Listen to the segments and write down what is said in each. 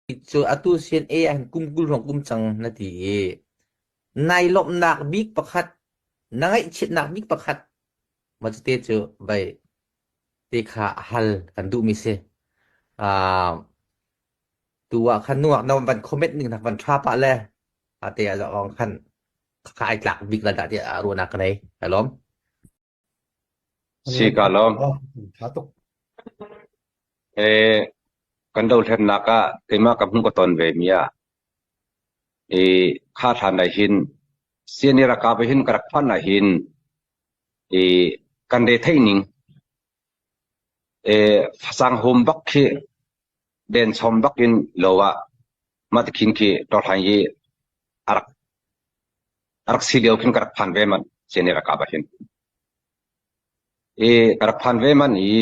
Cu atu CNA ah hin kum 20 hrawng kum cang na ti i nai lawmhnak bik pakhat, na ngaihchiatnak bik pakhat mah cute cu vei ti kha hal kan duhmi si. Uh, tu ah khan nungak na van comment ning nak van tha pah le ate ah zong khan ka ai tlak bik la dah tiah ruahnak ka nei. Ka lawm. Si ka lawm. Tha tuk. Eh, kan dothlennak ah keimah ka hmuh ka ton ve mi ah i kha hlan ah hin CNA ralkap hin ka rak phanh ah hin i kan re theih ning eh fasang hum bak khi den chom bak in lo ah mah ti khin khi ṭawhhlan i a rak a rak si lio khin ka rak phan ve manh CNA ralkap ah hin. I ka rak phan ve manh i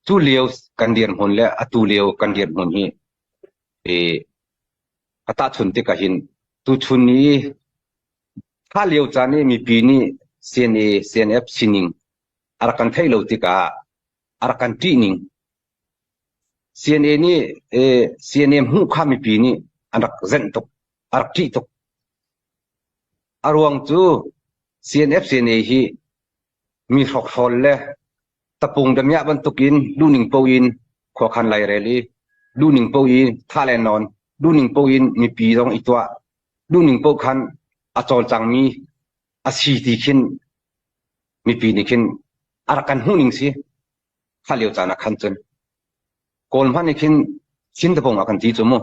cu lio kan dirhmun le atu lio kan dirhmun hi i ka tahchun tikah hin tuchun i kha lio caan i mipi nih CNA CNF sining a rak kan theih lo tikah a rak kan ṭih ning CNA nih CNA hmuh kha mipi nih an rak zenh tuk, a rak ṭih tuk. A ruang cu CNF CNA hi mi hrokhrawl le tapung damiah bantukin duhning paoh in khuakhan lairel i duhning paoh in thah le nawn, duhning paoh in mipi zong i tuah, duhning paoh khan a cawlcangmi a si ti khin mipi nih khin a rak kan hmuhning si. Kha lio caan ah khan cun Kawl hmanh nih khin Chin tapung a kan ti cu mu.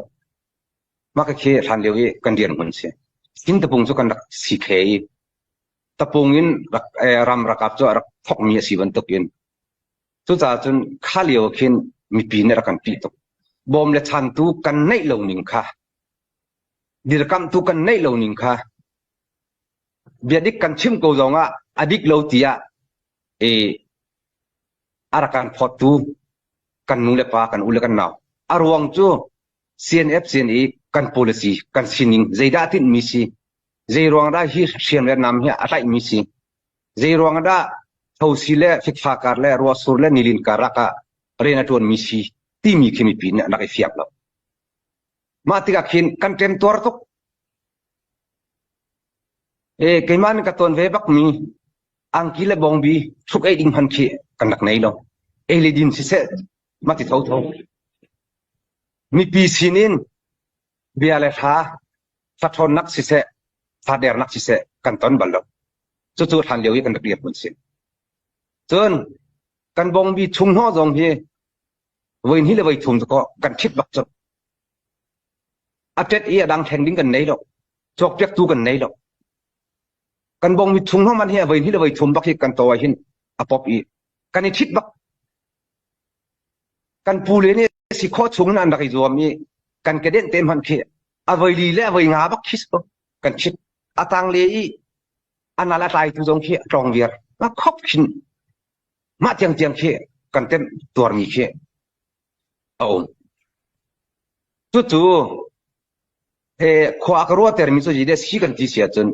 Mah khi hlan lio i kan dirhmun si. Chin tapung cu kan rak si khe i tapung in rak, eh, ram rakap cu a rak thokmi a si bantuk in cucaah cun kha lio khin mipi nih rak kan ṭih tuk. Bawm le chantu kan neih lo ning kha dirkamhtu kan neih lo ning kha bia dik kan chim ko zong ah a dik lo tiah i a rak kan phawttu kan nu le pa kan u le kan nau a ruang cu CNF CNA kan policy kan sining zeidah tinhmi si zei ruang dah hi hriam le nam hi a tlaihmi si zei ruang dah thosi le fikfa kar le ruahsur le nilin karlak ah rian a ṭuanmi si timi khi mipi nih an rak i fiang lo mah tikah khin kan ṭemtuar tuk e keimah nih ka tawn ve bakmi angki le bawngbi hruk ei ding hman khi kan rak nei lo. Ei le din siseh mah ti thotho. Mipi sinin bia le hla hla siseh hla dernak siseh kan ton bal lo. Cucu hlan lio i kan rak dirhmun si. Cun kan bawngbi chung hnawh zong hi voi hnih le voi thum cu kan ṭhit bak cu. A ṭet i a dang thleng ding kan nei lo. Cawkpiaktu kan nei lo. Kan bawngmi chung hna man hi a voi hnih le voi thum bak hi kan to ah hin a pop i kan i ṭhit bak. Kan pu le nih si khawh chung in an rak i zuam i kan kedenh te hmanh khi a voi li le a voi nga bak khi kan ṭhit. A tang le i a nal a tlaitu zong khi a tlawng viar. Mah khop khin mah tiangtiang khi kan temh tuarmi khi a um. Cucu he khua a ka ruahtermi cu zeidah si kan ti si ahcun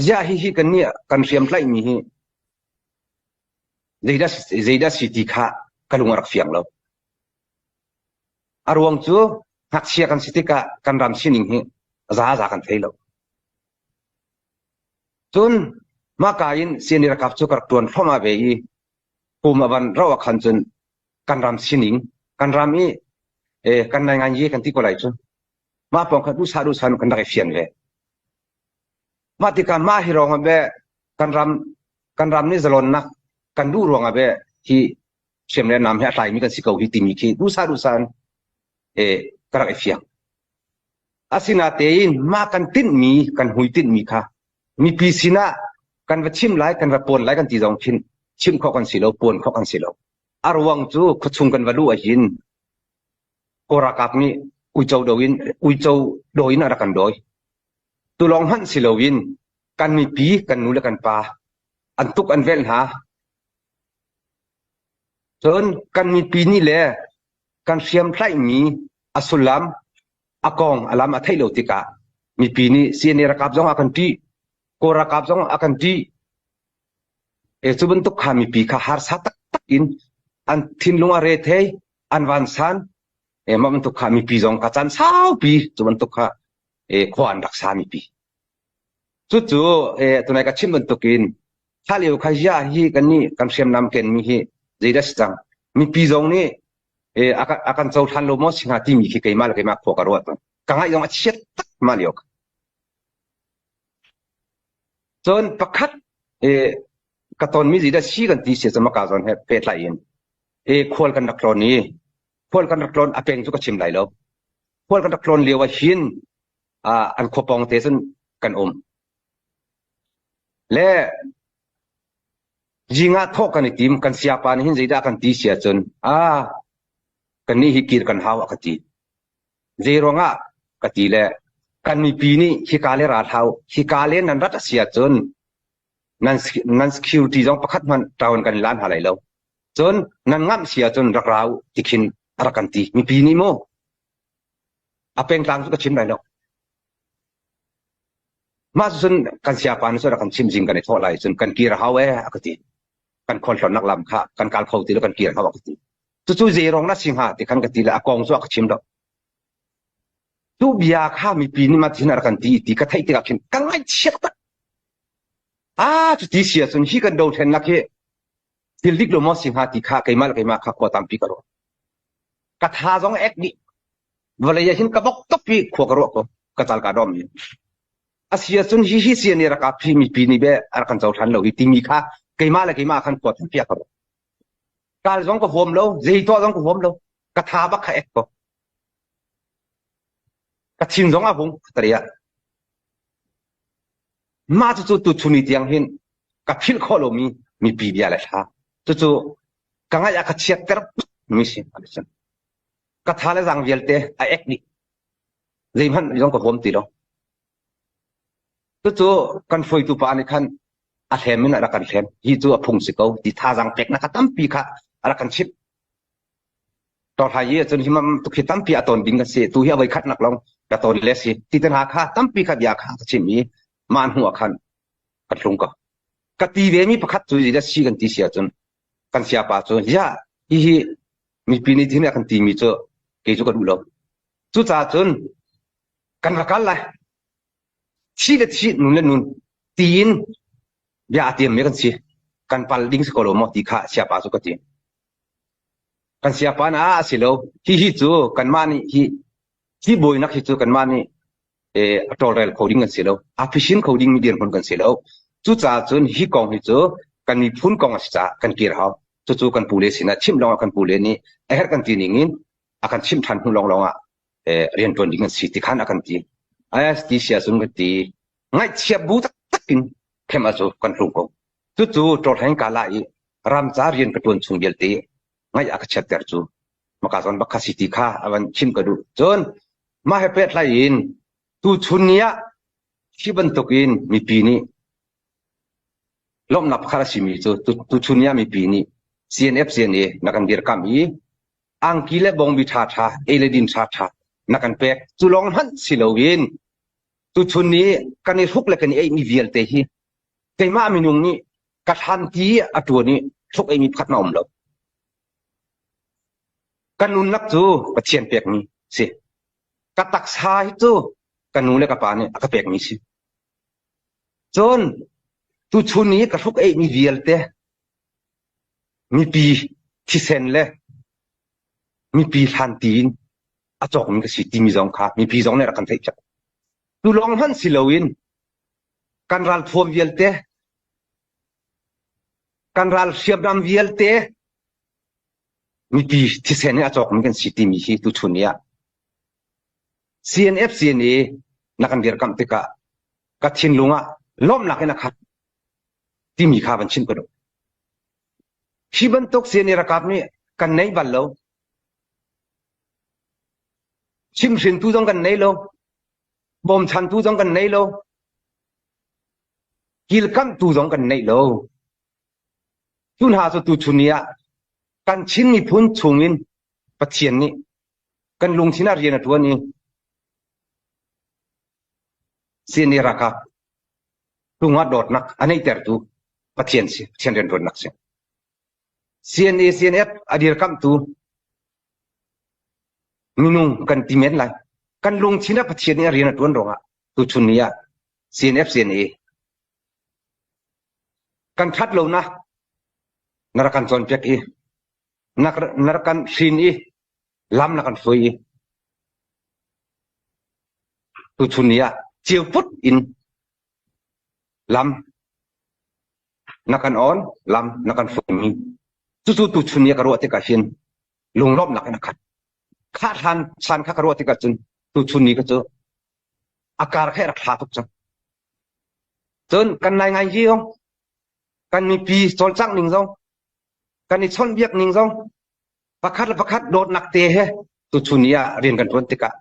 ziah hihi kan nih kan hriamtlaihmi hi zeidah zeidah si ti kha ka lung a rak fiang lo. A ruang cu ngakchia kan si tikah kan ram sining hi zaza kan thei lo. Cun mahka in CNA ralkap cu ka rak ṭuan thluahmah ve i kum a van rauh ah khan cun kan ram sining kan ram i eh, kan nai ngai ye kan ti ko lai cu mah pawng kha duhsah duhsah kan rak i fian ve mah tikah mah hi rong ah be kan ram kan ram nih zalonnak kan duh ruang ah be hi hriam le nam hi a tlaimi kan si ko hi timi khi duhsah duhsah in eh, ka rak i fiang asinatein mah kan tinhmi kan hui tinhmi kha mipi sinah kan va chim lai kan va puan lai kan ti zong khin chim khawh kan si lo puan khawh kan si lo A ruang cu khuachung kan va luh ahhin Kawl ralkap nih uico do in uico dawi in a rak kan dawi. Tu lawng hmanh si loin kan mipi, kan nu le kan pa an tuk an velh hna. Cun kan mipi nih le kan hriamtlaihmi a sullam, a kong, a lam a theih lo tikah mipi nih CNA ralkap zong a kan ṭih, Kawl ralkap zong a kan ṭih. Cu bantuk kha mipi kha harsa taktak in an thinlung a rethei, an vansan. Mah bantuk kha mipi zong kha caan saupi cu bantuk kha khua an rak sa mipi. Cucu tunai ka chim bantukin kha lio kha ya hi kan nih kan hriamnam kenmi hi zeidah si cang mipi zong nih a kan cohlan lo maw si hnga timi khi keimah le keimah khua ka ruat. Ka ngaih zong a chiat tak mah lio. Cun pakhat ka tonmi zeidah si kan ti si cu maka zawn he pehtlai in khual kan rak tlawn i khual kan rak tlawn a peng cu ka chim lai lo. Khual kan rak tlawn lio ah hin an khua pawng te cun kan um. Le zing ah thawh kan i tim kan siapa nih hin zeidah kan ti si ahcun ah kannih hi kir kan hau a ka ti. Zei ruangah ka ti le kan mipi nih hika le ra hlau hika le nan rat a si ahcun nan nan security zong pakhat hmanh ṭaun kan lan hna lai lo. Cun nan ngamh si ahcun rak ra u ti khin a rak kan ti. Mipi nih mu a pengtlang cu ka chim lai lo. Mah cun kan siapa nih cun a kan chim zing kan i thawh lai cun kan kir a hau ee a ka ti. Kan khualtlawnnak lam kha kan kal kho ti lo kan kir a hau a ka ti. Cucu zei ruang na si hnga ti khan ka ti le a kong cu a ka chim lo. Cu bia kha mipi nih mah tin a rak kan ti ti ka theih tikah khin ka ngaihchiat tak. Ah cuti si ahcun hi kan dothlennak hi thil dik lo maw si hnga ti kha keimah le keimah kha khua tampi ka ruah. Ka tha zong ek dih. Vawlei ah hin ka bok tuk i khua ka ruah ko. Ka cal ka dom i. A si ahcun hi hi si nih rak phi mipi nih be a rak kan cohlan lo hi timi kha keimah le keimah khan khua tampi ka ruah. Kal zong ka huam lo, zei tuah zong ka huam lo. Ka tha bak kha ek ko. Ka thin zong a hung tariah. Mah cucu tuchun ni tiang hin ka philh khawh lomi mipi bia le thla. Cucu ka ngaih ah ka chiatter mi si. Ka tha le zaang vialte a ek dih. Zeihmanh zong ka huam ti lo. Cucu kan hruaitu pa nih khan a hlem in a rak kan hlem. Hi cu a phung si ko ti thazaang peknak kha tampi kha a rak kan chimh. Tawhlai i cun hi mam tuk hi tampi a tawn ding a si. Tu hi a voi khatnak lawng ka tawn le si. Ti te hna kha tampi kha bia kha ka chim i mah hnu ah khan ka tlung ko. Ka ti ve mi pakhat cu zeidah si kan ti si ahcun kan siapa cu ya hihi mipi nih hin a kan timi cu kei cu ka duh lo. Cucaah cun kan ra kal lai. Thi le thi, nun le nun tiin bia a tiammi kan si. Kan pal ding si ko lo maw ti kha siapa cu ka ti. Kan siapa na a si lo. Hihi cu kanmah nih hi hi bawinak hi cu kanmah nih a tawlrel kho ding kan si lo. A phisin kho dingmi dirhmun kan si lo. Cucaah cun hi kong hi cu kan miphun kong a si caah kan kir hau. Cucu kan pule sinah chimh lawngah kan pule nih a herh kan ti ning in a kan chimh ṭhan hnu lawnglawng ah rianṭuan ding an si ti khan a kan ti. IST sia cun kan ti. Ngaihchia bu taktak in khem a cu kan hlung ko. Cucu ṭawlhleng ka la i ramca rian ka ṭuan chung vialte ngaih a ka chiatter cu maka zawn bak kha si ti kha a van chim ka duh. Cun mah he pehtlai in tuchun ni ah hi bantukin mipi nih lawmhnak pakhat a simi cu tuchun ni ah mipi nih CNF CNA na kan dirkamh i angki le bawngbi ṭhaṭha ei le din ṭhaṭha na kan pek. Cu lawng hmanh si loin tuchun ni kan i hruk le kan i eimi vialte hi keimah minung nih ka hlan ti a ṭuan i hruk eimi pakhat na um lo. Ka nunnak cu Pathian pekmi si. Ka taksa hi cu ka nu le ka pa nih a ka pekmi si. Cun tuchun i ka hruk eimi vialte mipi thisen le mipi hlan tiin a cawkmi ka si timi zong kha mipi zong nih rak kan theih piak. Cu lawng hmanh si loin kan ralthuam vialte, kan ral hriamnam vialte mipi thisen in a cawkmi kan si timi hi tuchun ni ah CNF CNA na kan dirkamh tikah ka thinlung ah lawmhnak in a khat timi kha van chim ka duh. Hi bantuk CNA ralkap nih kan nei bal lo. Chimhrintu zong kan nei lo. Bawmchantu zong kan nei lo. Kilkamhtu zong kan nei lo. Cu hna cu tuchun ni ah kan Chin miphun chungin Pathian nih kan lungthin ah rian a ṭuan i CNA ralkap cungah dawtnak a neihtertu Pathian si, Pathian rianṭuannak si. CNA CNF a dirkamhtu. Minung kan ti men lai. Kan lungthin ah Pathian nih a rian a ṭuan ruangah tuchun ni ah CNF CNA kan ṭhat lonak na rak kan cawnpiak i na rak kan hrin i lam na kan hruai i tuchun ni ah ceuput in lam na kan on lam na kan hruaimi cucu tuchun ni ah ka ruah tikah hin lunglawmhnak in a khat. Kha hlan chan kha ka ruah tikah cun tuchun ni ka cu a kar kha rak hla tuk cang. Cun kan nai ngai hi zong kan mipi cawlcangh ning zong kan i chawnhbiak ning zong pakhat le pakhat dawtnak te he tuchun ni ah rian kan ṭuan tikah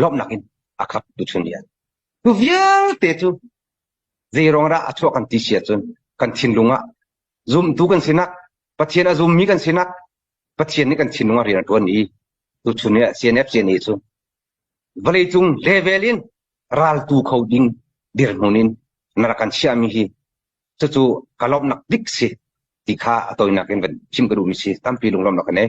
lawmhnak in a khat tuchun ni ah. Tu vialte cu zei ruang dah a chuah kan ti si ahcun kan thinlung ah zumtu kan sinak Pathian a zummi kan sinak Pathian nih kan thinlung ah rian a ṭuan i tuchun ni ah CNF CNA cu vawleicung level in raltu kho ding dirhmun in na rak kan chiahmi hi cucu ka lawmhnak bik si ti kha a tawinak in van chim ka duhmi si tampi lunglawmhnak ka nei.